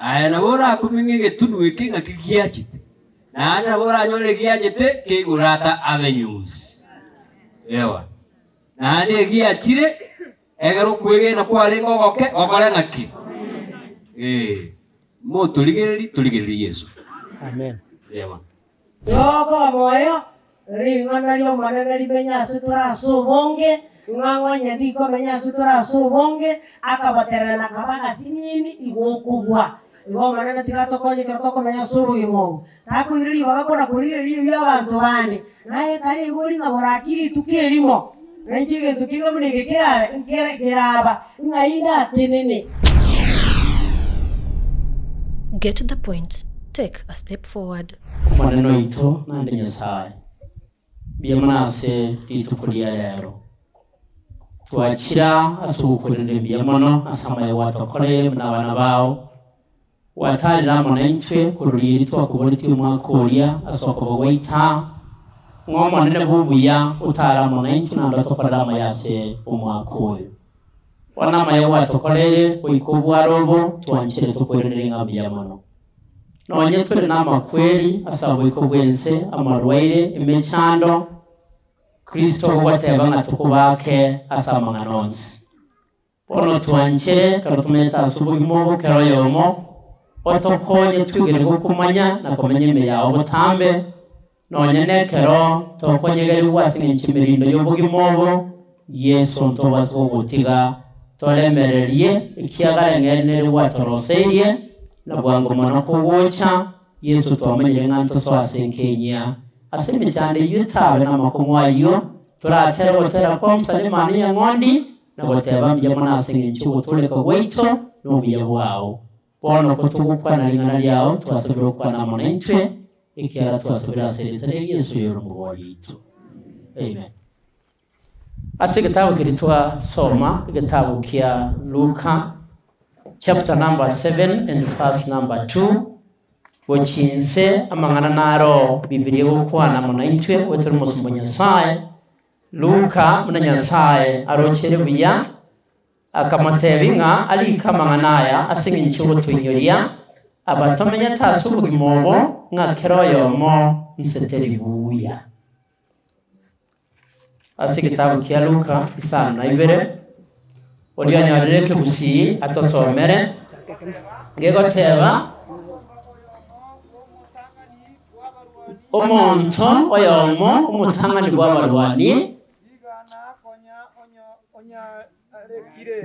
Aye nabo orakumie ng'a egetunwa eke ng'aki giachete, naende nabo oranyore egiachete keigorata avenues. Ewa. Naende egiachire, ekero okwegena kwarenge ogoke, gokore ng'aki? Ee. Motorigererie, torigererie Yeso. Amen. Ewa. Tokoba moyo, ring'ana ri'Omonene rimenye ase tore ase obonge, ng'a onye ndikomenya ase tore ase obonge, akaboterera na kaba agasinini, igo okogwa. Igo Omonene tiga atokonye ekero tokomenya ase obogima obo. Takoira ribaga kona korigereria ebi abanto bande, naye kare igo ori ng'a boraki rituko erimo, na inche egento kenge buna eke kerabe nkere keraba, ng'ai ndatenene. Get the point, take a step forward. Omonene oito naende Nyasae, mbuya mono ase rituko ria rero. Twachira ase ogokoiranera mbuya mono ase amaya gwatokoreire buna abana bao, gwatarire amo naintwe korwa riiri twakoboretie omwaka oria ase okoba gwaito aa, ng'a Omonene bw'obuya otare amo naintwe naende otokorere amaya ase omwaka oyo. Bono amaya gwatokoreire goika obware obo, twanchire tokoiranere ng'a mbuya mono. Nonye tore namakweri ase oboiko bw'ense, amarwaire, emechando, Kristo ogoteba ng'a tokobaake ase amang'ana onsi. Bono twanchere ekero tomenyete ase obogima obo kera oyomo, otokonye twegere gokomanya na komenya ime yao botambe, nonye nekero tokonyegerigwa ase engencho emerindo y'obogima obo, Yeso ntobase gogotiga toremererie, ekiagera eng'eria nere gwatoroseirie, na bwango mono kogocha, Yeso twamanyire ng'a ntosoe ase enkenyia. Ase emechando eyio etabe namakong'u ayio, toratere ogotera kwa Musa na Emanu y'Eng'ondi, na goteba mbuya mono ase engencho y'ogotooreka gwaito na obuya bwao. Bono kotogokwana ring'ana riao, twasabire okwane amo naintwe, ekiagera twasabire ase erieta ria Yeso oyore Omobori oito. Amen. Ase egetabu keria twasoma, egetabu kia Luka, chapter number 7 and verse number 2, gochia inse amang'ana naro Bibilia egokwana amo naintwe goetera omosomba o Nyasae, Luka buna Nyasae arochere buya, akamotebia ng'a arike amang'ana aya ase engencho y'ogotoinyoria abatomenyete ase obogima obo ng'a kera oyomo inse teri buya. Ase egetabu kia Luka isano na ibere, oria onyorire ekegusii atosomere, gegoteba, Omonto oyomo omotang'ani bw'abarwani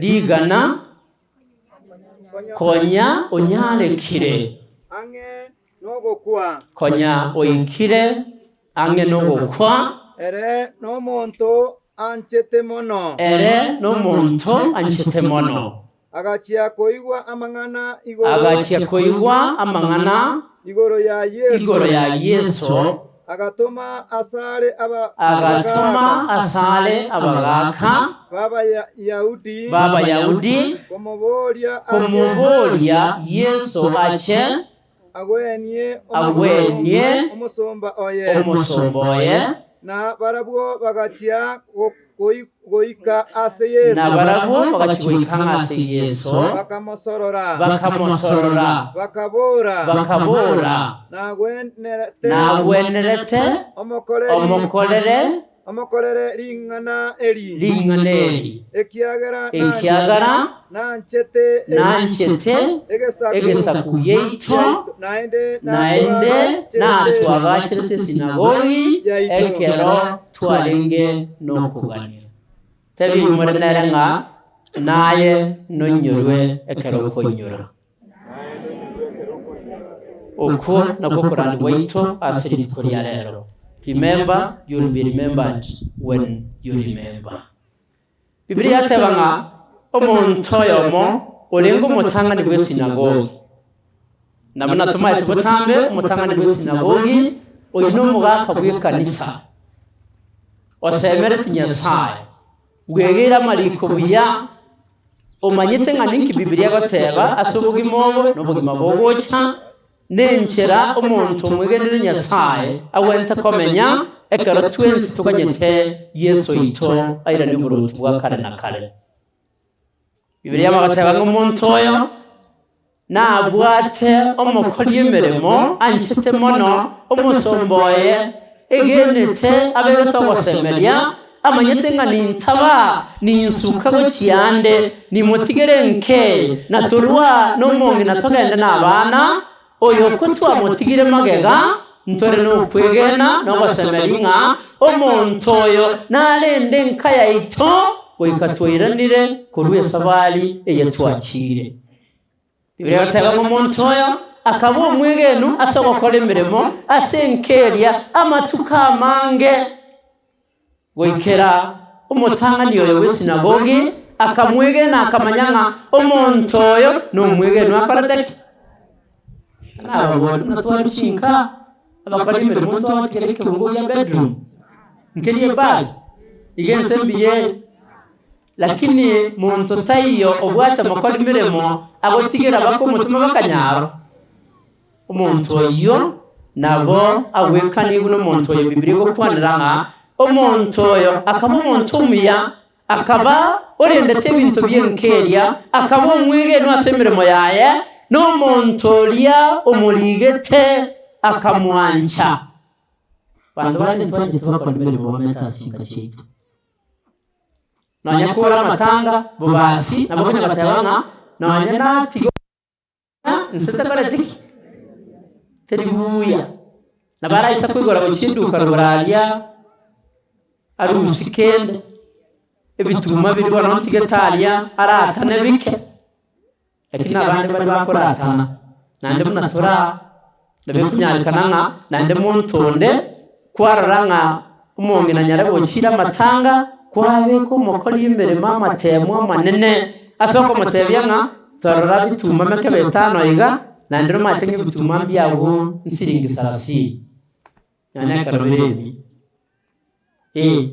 rigana konya onyarekire. nogokwa. Konya oikire ang'e nogokwa. Ere nomonto anchete mono. Ere nomonto anchete mono. Agachia koigwa amang'ana igoro. Agachia koigwa amang'ana. Igoro ya Yeso. Igoro ya Yeso. Agatoma asare abagaaka. Agatoma asare abagaaka. B'Abayahudi. B'Abayahudi. Komoboria ache. Komoboria Yeso ache. Agwenie Agwenie omosomba oye. omosomba oye. Na barabwo bagachia goika ase Yeso. Na barabwo bagachia goika ang'e ase Yeso. Bakamosorora. Bakamosorora. Bakabora. Bakabora. Nagwenerete. Nagwenerete Omokoreri. omokorere Omokorere ring'ana eri. Ring'ana eri. Ekiagera Ekiagera nanchete nanchete egesaku egesaku giaito, naende naende natwagacherete esinagogi yaito. ekero twarenge nokogania. Tebia more nere ng'a naye noinyorwe ekero okoinyora. Okwo nakwo okorandi gwaito ase rituko ria rero. Remember, you'll be remembered when you remember. Bibilia yateba ng'a omonto oyomo orenge omotang'ani bw'esinagogi, na buna tomaete botambe omotang'ani bw'esinagogi, oyio nomogaka bw'ekanisa, osemereti Nyasae, bwegeire amariko buya, Omanyete ng'a ninki Bibilia egoteba ase obogima obo na obogima bogocha, nenchera omonto omwegenire Nyasae agwenerete komenya ekero twensi toganyete Yeso oito airanie oboruoti bwa kare na kare. Bibilia bagoteba ng'a omonto oyo. Nabwate omokori emeremo anchete mono omosomba oye, egenete abegete ogosemeria, amanyete ng'a nintaba ninsuka gochia ande, nimotigere nke, na torwa nomong'ina togende nabana, oyo okwo twamotigire magega, ntore nokwegena na ogosemeria ng'a omonto oyo narende enka yaito goika twairanire korwa esabari eye twachire. Bibilia egoteba ng'a omonto oyo akaba omwegenu ase ogokora emeremo ase enka eria amatuko amange, goikera omotang'ani oyo bw'esinagogi akamwegena akamanya ng'a omonto oyo nomwegenu akorete ki? Nababori buna twarwa chinka, abakora emeremo ntwabatigera ekebungo gia bedroom, nkeria ebag, iga ense mbuya ere. Lakini monto taiyo obwate mokori meremo agotigera bakomotoma bakanyaro. Omonto oyio nabo agwekanigwe nomonto oyo Bibilia egokwanera ng'a omonto oyo akaba omonto omuya, akaba orendete ebinto bi'enka eria, akaba omwegenwa ase emeremo yaye, na omonto oria omorigete akamwancha. Abanto bande ntwanchete bakore emeremo bamete ase chinka chiaito. Nonya kore amatanga bobasi, nabo konya goteba ng'a nonya natiga nse takoreti ki? Teri buya. Nabo araisa koigora gochia eduka rogoro aria, arusie kende, ebituma biria bono ntigete aria, aratane bike. Lakini abande baria bakoratana, naende buna tore aa, nabo ekonyarekana ng'a naende monto onde kwarora ng'a omong'ina nyarebe ochiire amatanga, kwabeka omokori emeremo amatemo amanene, ase okomotebia ng'a torora bituma mekebe etano iga, naende nomanyete ng'a ebituma mbiago nsiringi sarasini, nonya ekero bire ebi, eh.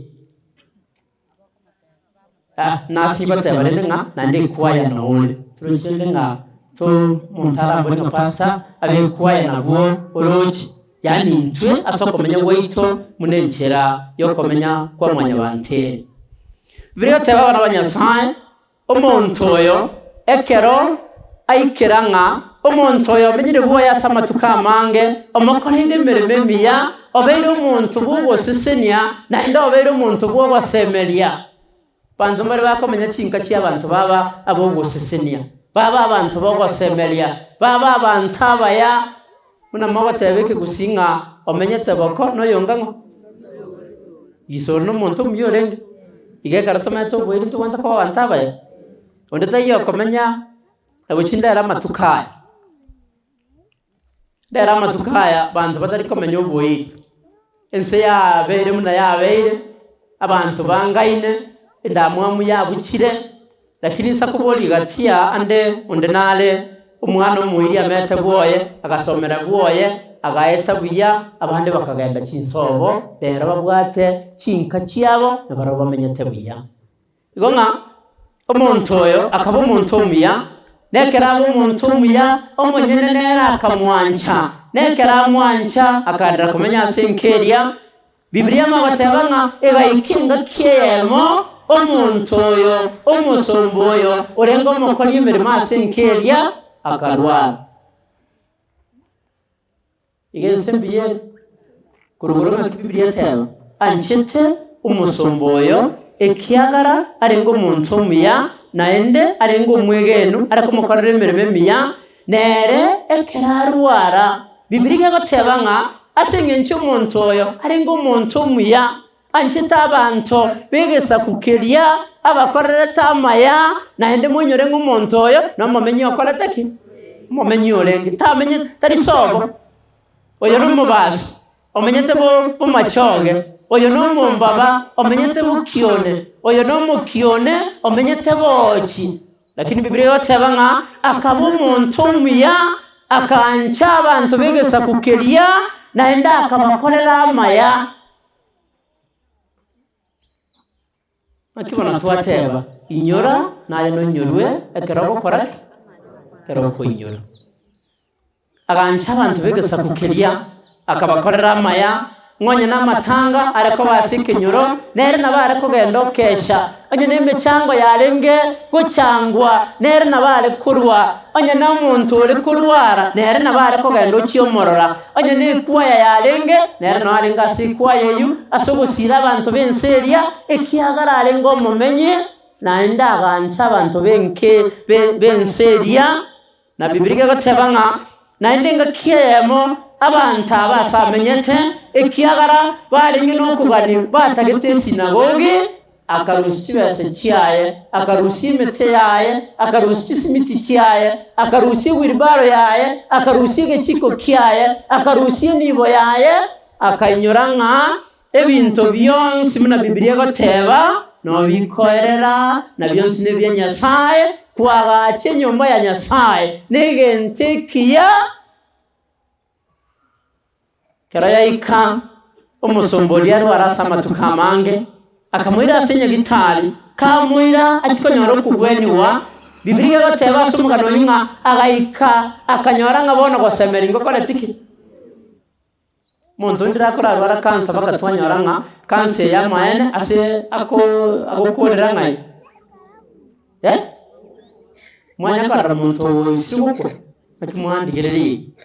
Nase goteba rende ng'a naende ekwaya nore, toroche rende ng'a to omonto arambore ng'a pastor abe ekwaya nabwo oroche, yaani intwe ase okomenya gwaito buna enchera ya okomenya kwa mwanyabanto ere. Bibilia egoteba abana ba Nyasaye, omonto oyo ekero aikera ng'a omonto oyo omenyire bwoye ase amatuko amange, omokoreire emeremo emiya, obeire omonto bw'ogosesenia, naende obeire omonto bw'ogosemeria. Abanto mbare bakomenya chinka chi'abanto baba ab'ogosesenia, baba abanto b'ogosemeria, baba abanto abaya, buna mogoteba ekegusii ng'a omenyete boko noyonga ng'o? Iso ore nomonto omuya orenge, iga ekero tomenyete oboiri ntobwenerete koba abanto abaya. Onde taiyo okomenya na gochia ndere amatuko aya, ndere amatuko aya abanto batari komenya oboiri, ense yabeire buna yabeire, abanto bangaine, endamwamu yabuchire, lakini nsa koboria gati aa ande onde nare omwana omoiri amete bwoye, agasomera bwoye, agaeta buya, abande bakagenda chinsobo, rero babwate chinka chiabo, nabarabwo bamenyete buya. Igo ng'a omonto oyo akaba omonto omuya, na ekero aba omonto omuya, omonyene nere akamwancha, na ekero amwancha akaenderera komenya ase enka eria. Bibilia emagoteba ng'a egaika engaki eyemo omonto oyo, omosomba oyo, orenge omokori emeremo ase enka eria, akarwara. Iga ense mbuya ere, korwa igoro ng'aki Bibilia eteba, Anchete omosomba oyo, ekiagera arenge omonto omuya, naende arenge omwegenu, are komokorera emeremo emiya, nere ekero arwara. Bibilia iga egoteba ng'a ase eng'encho omonto oyo arenge omonto omuya, anchete abanto b'egesaku keria, abakorerete amaya, naende moinyore ng'a omonto oyo nomomenyi okorete ki? Omomenyi orenge, tamenye tari sobo, oyo nomobasi omenyete bomachoge, oyo nomombaba omenyete bokione, oyo nomokione omenyete boochi. Lakini Bibilia egoteba ng'a akaba omonto omuya, akancha abanto b'egesaku keria, naende akabakorera amaya. Naki bono twateba, Inyora, naye noinyorwe ekero ogokora ki? Ekero okoinyora. Agancha abanto b'egesaku keria, akabakorera amaya. Ng'a onye namatanga are koba ase ekenyoro, nere nabo are kogenda okesha. Onye nemechango yarenge gochangwa, nere nabo are korwa. Onye nomonto ore korwara, nere nabo are kogenda ochia omorora. Onye nekwaya yarenge, nere nao arenge ase ekwaya eyio, ase ogosiira abanto b'ense eria, ekiagera arenge omomenyi, naende agancha abanto b'enke b'ense eria. Na Bibilia egoteba ng'a naende engaki eyemo abanto aba ase amenyete, ekiagera barenge nokogania batagete esinagogi, akarusia chibesa chiaye, akarusia emete yaye, akarusia chisimiti chiaye, akarusia ewilibaro yaye, akarusia egechiko kiaye, akarusia enibo yaye, akainyora ng'a Ebinto bionsi buna Bibilia egoteba, nobikoerera, na bionsi nebia Nyasae, kwagacha enyomba ya Nyasae negento ekiya. Ekero yaika, omosomba oria arware ase amatuko amange, akamoira ase nyagitari, kamoira achie konyora okogwenigwa, Bibilia egoteba ase omogano oyio ng'a agaika akanyora ng'a bono gosemeria ngokoreti ki? Omonto onde akorarwara kansa mpaka twanyora ng'a kansa eye amaene ase ako agokorera ng'ai eh? Mwanya korora monto oyo ase gokwa, naki mwandigereria iga.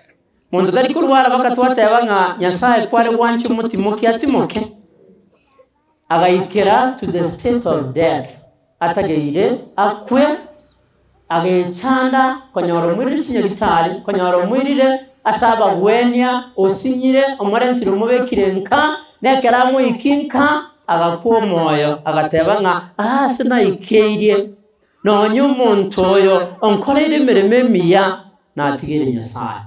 Monto tari korwara mpaka twateba ng'a Nyasaye kware gwancha omotimoki atimoke, agaikera to the state of death, atageire akwe. Agechanda konyora omoirire chinyagitari, konyora omoirire ase abagwenia, osinyire, omorentire omobekire nka, na ekero amoikia nka, agakwa omoyo, agateba ng'a aase naikeirie, nonya omonto oyo onkoreire emeremo emiya, natigeire Nyasae.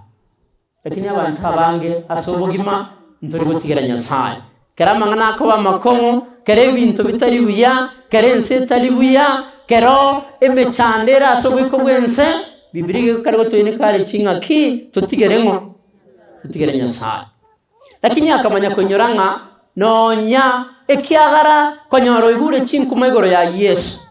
Lakini abanto abange ase obogima ntori gotigera Nyasae. Kera amang'ana akoba amakong'u, kera ebinto bitari buya, kera ense etari buya, kero emechando ere ase oboiko bw'ense, Bibilia iga ekare gotoineka are ching'aki totigere ng'o? Totigere Nyasae. Lakini akamanya koinyora ng'a nonya ekiagera konyora oigure chinkuma igoro ya Yeso.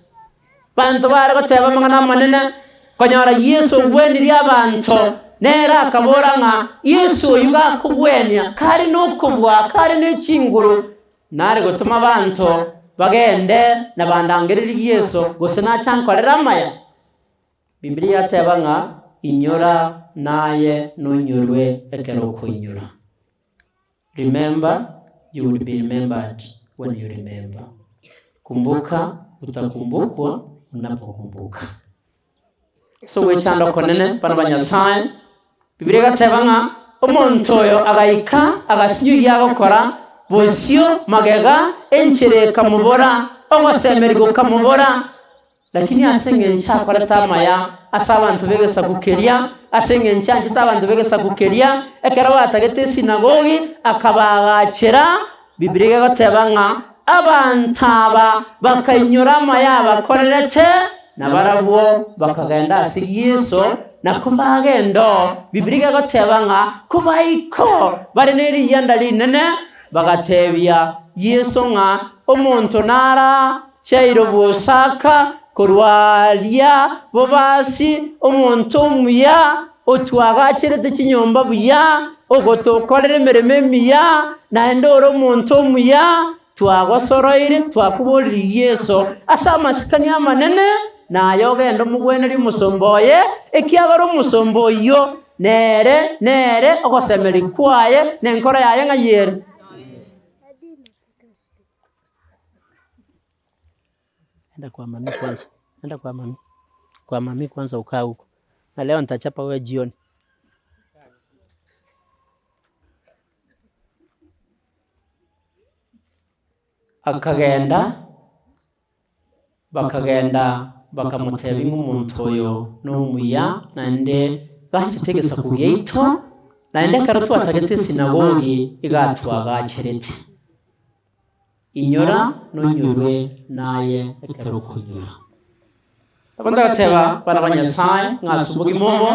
Banto bare goteba amang'ana amanene, konyora Yeso ogwenirie abanto, nere akabora ng'a Yeso oyio gakogwenia, kare nokobua, kare ne chinguru, nare gotoma abanto bagende na bandangererie Yeso, gose nache ankorere amaya. Bibilia yateba ng'a inyora naye noinyorwe ekero okoinyora. Remember, you will be remembered when you remember. Kumbuka, utakumbukwa unapokumbuka. Ase ogwechanda okonene, bana ba Nyasae, Bibilia egateba ng'a omonto oyo agaika agasinywa eria agokora, bosio, magega, enchera ekamobora, ogosemeria gokamobora, Lakini ase engencho akorete amaya ase abanto b'egesaku keria, ase engencho anchete abanto b'egesaku keria, ekero batagete esinagogi, akabaagachera. Bibilia egoteba ng'a abanto aba bakainyora amaya abakorerete, na barabwo bakagenda ase Yeso, na kobagenda oo, Bibilia egoteba ng'a kobaika oo, bare ne riyianda rinene, bagatebia Yeso ng'a omonto nara Jairo bw'Osaka, korwa aria bobasi, omonto omuya, otwagacherete chinyomba buya, ogotokorera emeremo emiya, naende ore omonto omuya, twagosoroire, twakoboririe Yeso ase amasikani amanene, naye ogende omogwenerie omosomba oye, ekiagera omosomba oyio nere nere ogosemeria kwaye, na enkoro yaye ng'ai ere? Enda kwa mami kwanza, enda kwa mami, kwa mami kwanza ukae huko, na leo nitachapa wewe jioni. Akagenda, bakagenda bakamotebia ng'a omonto oyo nomuya naende ganchete egesaku giaito, naende ekero twatagete esinagogi iga atwagacherete. Inyora nonyorwe naye ekero okoinyora. Abanto bagateba, Bana ba Nyasae, ng'a ase obogima obo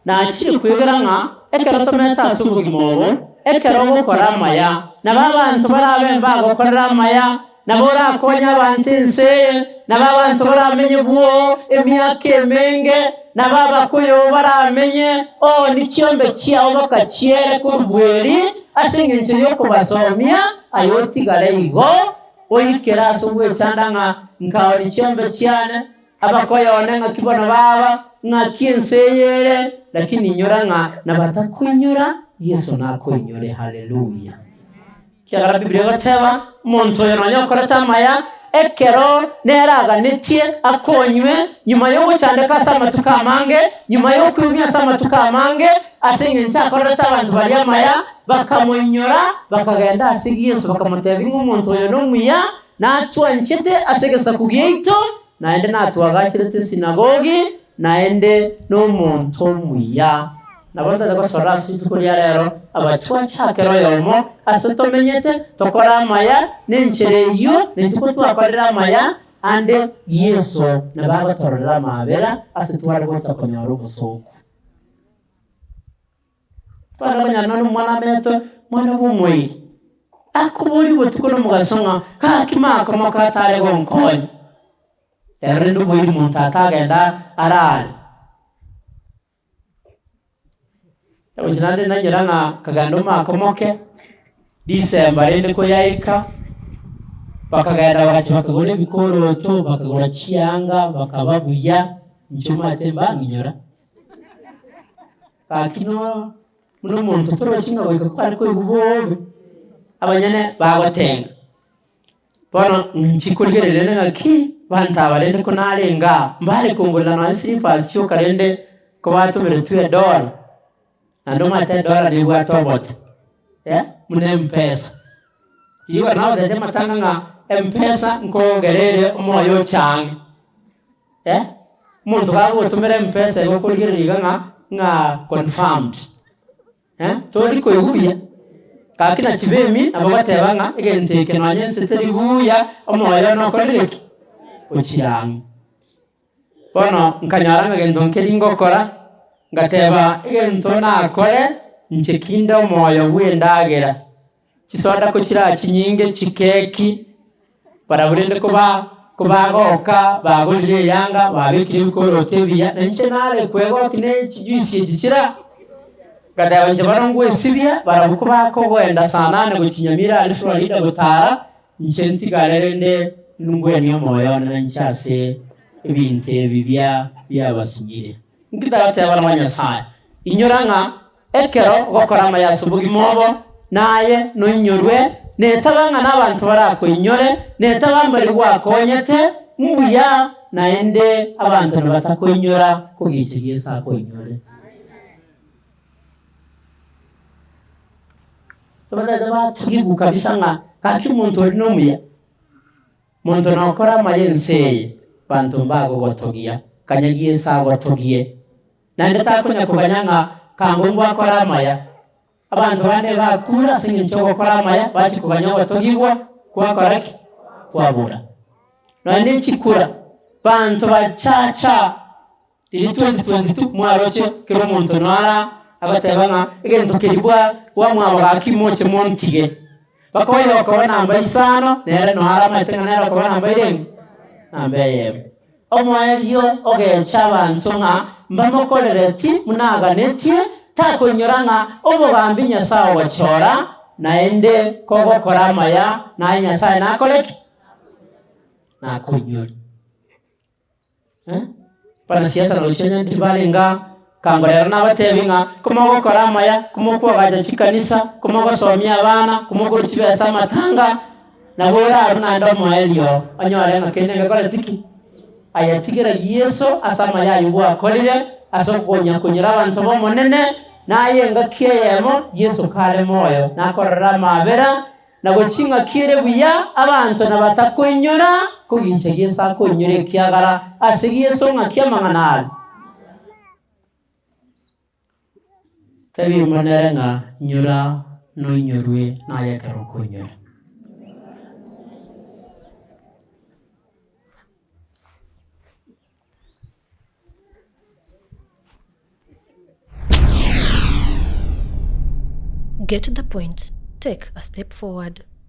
nachire kwegera ng'a ekero tomete ase obogima obo, ekero ogokora amaya, nabo abanto barabe mbagokorera amaya, nabo orakonye abanto ense eye, nabo abanto baramenye bwoo emiaka emenge, nabo abakoyo baramenye oo, nichiombe chiao bakachiere korwa bweri. Ase engencho y'okobasomia aye otigare igo, oikere ase ogwechanda ng'a nkaoria chiombe chiane, abakoyo one ng'aki bono baba, ng'aki ense eye ere, lakini inyora ng'a nabatakoinyora, Yeso nakoinyore. Haleluya! Ekiagera Biblia egoteba, Omonto oyo nonya okorete amaya, ekero nere aganetie akonywe, nyuma y'ogochandeka ase amatuko amange, nyuma y'okwimia ase amatuko amange, ase engencho akorerete abanto baria amaya, bakamoinyora, bakagenda ase Yeso, bakamotebia ng'a omonto oyo nomuya, natwanchete ase egesaku giaito, naende natwagacherete esinagogi, naende nomonto omuya. Nabo ntari gosorora ase rituko ria rero, abatwachakera oyomo ase tomenyete, tokore amaya, nenchera eyio naintwe kotwakorire amaya, ande Yeso nabo agotororera amaabera ase tware gocha konyora obosooku. Tware konyora nonya omwana ametwe, mwana bw'omoiri, akoboria obotuko na omogaso ng'a gaki makomoka atare gonkonya. Ero rende oboiri monto atagenda arare. Gochia naende nanyora ng'a kagenda omwaka omoke, December rende koyaika, bakagenda bagachia bakagora ebikoroto, bakagora chianga, bakaba buya, inche omanyete mbang'inyora. Gaki no buna omonto torochi ng'a goika kware koigwa bobe, abanyene bagotenga. Bono inche korigereria rende ng'aki, abanto aba rende ko narenge aa, mbare kongorera nonye slippers chioka rende kobatomeretwe edola, naende omanyete edola nebwate obote eh, buna mpesa. Rirorio nagotebetie amatanga ng'a mpesa nkogera ere omoyo oche ang'e eh, omonto kagogotomera mpesa igo okorigereria iga ng'a ng'a confirmed. Tori koigwa buya? Gaki na chibemi nabo bateba ng'a egento eke nonye ense teri buya, omoyo one okorire ki? Ochire ang'e. Bono nkanyora ng'a gento nkeri ngokora, ngateba egento nakore inche kinde omoyo bw'endagera, chisoda ko chiraa chinyinge, chikeki, barabwo rende koba kobagoka bagorire eyanga, babekire ebikoroto ebiya, na inche nare kwegokia ne chijuice echi chiraa, ngateba inche bono ngwesibia, barabwo kobakogoenda saa nane gochia Nyamira aria Florida gotara, inche ntigare rende ngwenie omoyo one na inche ase ebinto ebi bia biabasinyire. Inki ndagoteba abana ba Nyasaye? Inyora ng'a Ekero ogokora amaya ase obogima obo, naye noinyorwe, netaba ng'a nabanto barakoinyore, netaba mbari gwakonyete, mbuya naende abanto nabatakoinyora kogicha Yeso akoinyore. Tobatete batogigwa kabisa ng'a gaki omonto oria nomuya. Monto nokora amaya ense eye, banto mbagogotogia, kanya Yeso agotogie. Naende takonya koganya ng'a kango mbwakore amaya. Abanto bande bakure ase engencho y'ogokora amaya, bachia koganya ogotogigwa kwakora ki? Kwabura. Nonya ne chikura, banto bachacha riria 2022 mwaroche kera omonto noara agoteba ng'a egento keria bwa bwamwabo gaki moche montige. Mpaka oyokoba namba isano nere noara amaete ng'a nere okoba namba erenge? Namba eyemo. Omoerio ogecha abanto ng'a mbamokorereti buna aganetie, takoinyora ng'a obogambi Nyasae ogochora, naende kogokora amaya, naye Nyasae nakore ki? Nakoinyore. Eh? Abanasiasa nagochia onye tibarenge aa, kangorera nabatebi ng'a komogokora amaya, komokoagacha chikanisa, komogosomia abana, komokora chibesa amatanga, nabo orarwe naende omoerio onyore ng'a kende ngekoreti ki? Aye tigera Yeso ase amaya ayio gwakorire, ase okonya konyora abanto b'Omonene, naye engaki eyemo Yeso kare moyo, nakorore amaabera, Na gochia ng'aki ere buya abanto nabatakoinyora kogicha Yeso akoinyora ekiagera ase Yeso ng'aki amang'ana are. Tebia omonere ng'a inyora noinyorwe naye ekero okoinyora. Get the point, take a step forward.